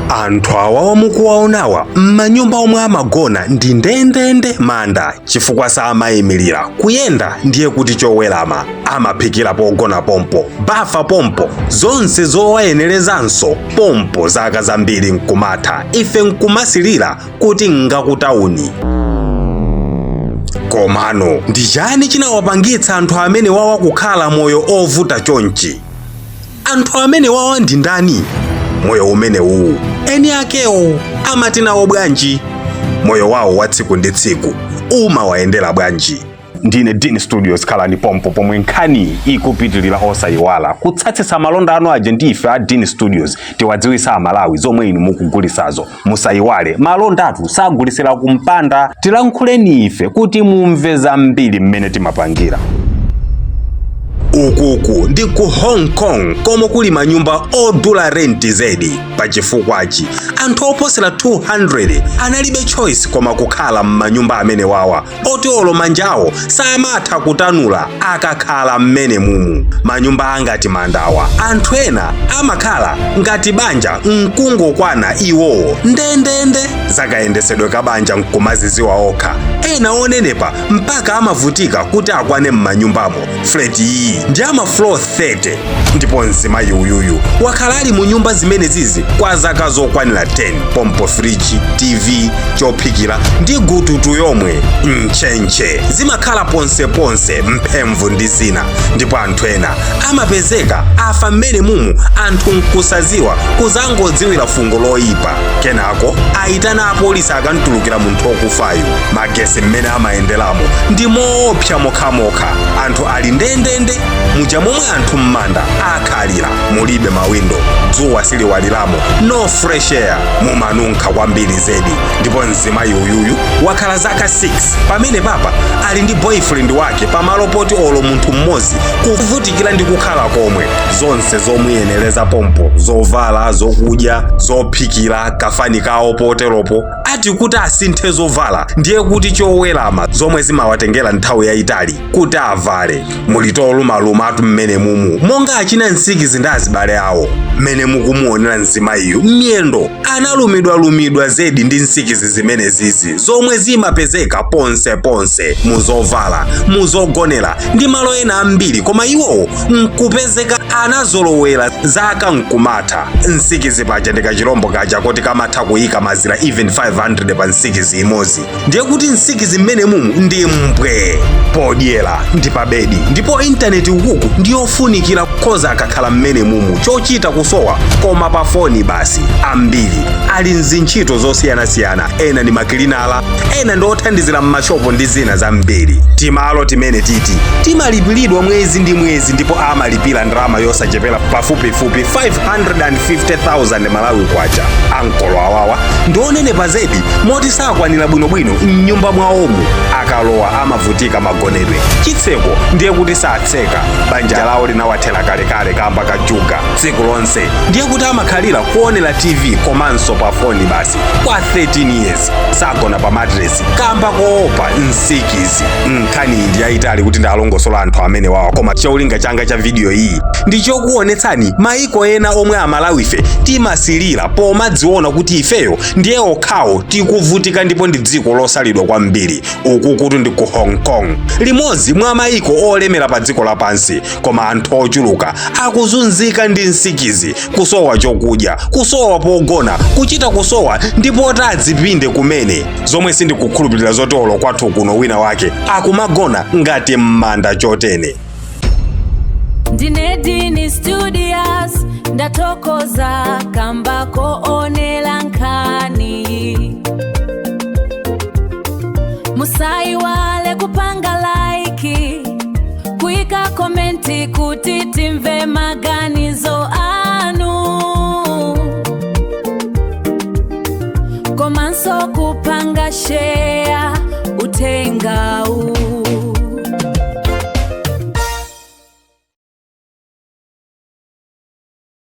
Anthu awawa mukuwaonawa m'manyumba omwe amagona ndi ndendende manda, chifukwa samayimirira kuyenda, ndiye kuti chowerama, amaphikira pogona pompo, bafa pompo, zonse zowayenerezanso pompo. Zaka zambiri nkumatha, ife nkumasilira kuti ngakutawuni. Komano ndi chani chinawapangitsa anthu amene wawa kukhala moyo ovuta chonchi? Anthu amene wawa ndi ndani? Moyo umene uwu eni akewo amati nawo bwanji? Moyo wawo wa tsiku ndi tsiku umawayendera bwanji? Ndine Dean Studios, khalani pompo pomwe nkhani ikupitilira. Osayiwala kutsatsitsa malonda anu aja ndi ife a Dean Studios, tiwadziwisa Amalawi zomwe inu mukugulisazo. Musayiwale, malondatu sagulisira kumpanda. Tilankhuleni ife kuti mumve zambiri mmene timapangira. Ukuku ndi ku Hong Kong, komwe kuli manyumba odula renti zedi. Pachifukwachi anthu oposera 200 analibe choice koma kukhala m'manyumba amene wawa, oti olo manjawo samatha kutanula akakhala mmene mumu. Manyumba angati mandawa, anthu ena amakhala ngati banja nkungokwana iwowo ndendende, zakayendesedwe ka banja nkumaziziwa okha. Ena onenepa mpaka amavutika kuti akwane m'manyumbamo. Flat iyi ndi ama floor 30, ndipo mzimayi uyuyu wakhala ali mu nyumba zimene zizi kwa zaka zokwanira 10. Pompo friji, TV, chophikira ndi gututu yomwe, ntchentche zimakhala ponseponse, mphemvu ndi zina. Ndipo anthu ena amapezeka afa mmene mumu, anthu nkusaziwa, kuzangodziwira fungo loyipa, kenako ayitana apolisi akantulukira munthu okufayo. Magesi mmene amayenderamo ndi moopsa mokhamokha. Anthu ali ndendende muja momwe anthu m'manda akhalira. Mulibe mawindo, dzuwa siliwaliramo, no fresh air, mumanunkha kwambiri zedi. Ndipo mzimayi uyuyu wakhala zaka 6 pamene papa ali ndi boyfriend wake, pamalo poti olo munthu mmodzi kuvutikira ndi kukhala komwe. Zonse zomuyenereza pompo, zovala, zokudya, zophikira, kafani kawo poteropo. Ati kuti asinthe zovala ndiye kuti chowerama, zomwe zimawatengera nthawi yayitali kuti avale. Muli tolumalumatu mmene mumu, monga achina nsikizi ndi azibale awo. Mmene mukumuonera mzimayiyu, miyendo analumidwalumidwa zedi ndi nsikizi zimene zizi, zomwe zimapezeka ponseponse, muzovala, muzogonera ndi malo ena ambiri. Koma iwowo nkupezeka anazolowera, zaka nkumatha. Nsikizi paja ndi kachilombo kaja koti kamatha kuyika mazira even 500 pa nsikizi imodzi. Ndiye kuti nsikizi mmene mumu ndi mbwe. Podyera ndi pa bedi, ndipo intaneti ukuku ndiyofunikira khoza akakhala mmene mumu chochita kusowa koma pa foni basi. Ambiri ali mzintchito zosiyanasiyana, ena ndi makilinala, ena ndi othandizira m'mashopo ndi zina zambiri. Timalo timene titi timalipiridwa mwezi ndi mwezi, ndipo amalipira ndalama yosachepera pafupifupi 550,000 Malawi kwacha. Ankolo awawa ndi onenepa zedi, moti sakwanira bwinobwino mnyumba mwawomu. Akalowa amavutika magonedwe, chitseko ndiye kuti satseka. Banja lawo linawathera kalekale kamba kajuga tsiku lonse, ndiye kuti amakhalira kuonera TV komanso pa foni basi. Kwa 13 years sagona pa matresi kamba koopa nsikizi. Nkhani iyi ndi yayitali kuti ndalongosola anthu amene wawa, koma cholinga changa cha video iyi ndi chokuonetsani maiko ena omwe Amalawife timasilira pomadziona kuti ifeyo ndiye okhawo tikuvutika, ndipo ndi dziko losalidwa kwambiri. Uku kuti ndi ku Hong Kong, limodzi mwa maiko olemera pa dziko lapansi, koma anthu ochuluka akuzunzika ndi nsikizi, kusowa chokudya, kusowa pogona, kuchita kusowa ndipo tadzipinde kumene, zomwe sindikukhulupirira zoti olo kwathu kuno wina wake akumagona ngati m'manda chotene. Ndine Dini Studios, ndathokoza kamba koonera nkhani. Musaiwale kupanga like, kuika comment kuti timve maganizo anu, komanso kupanga share uthengawu.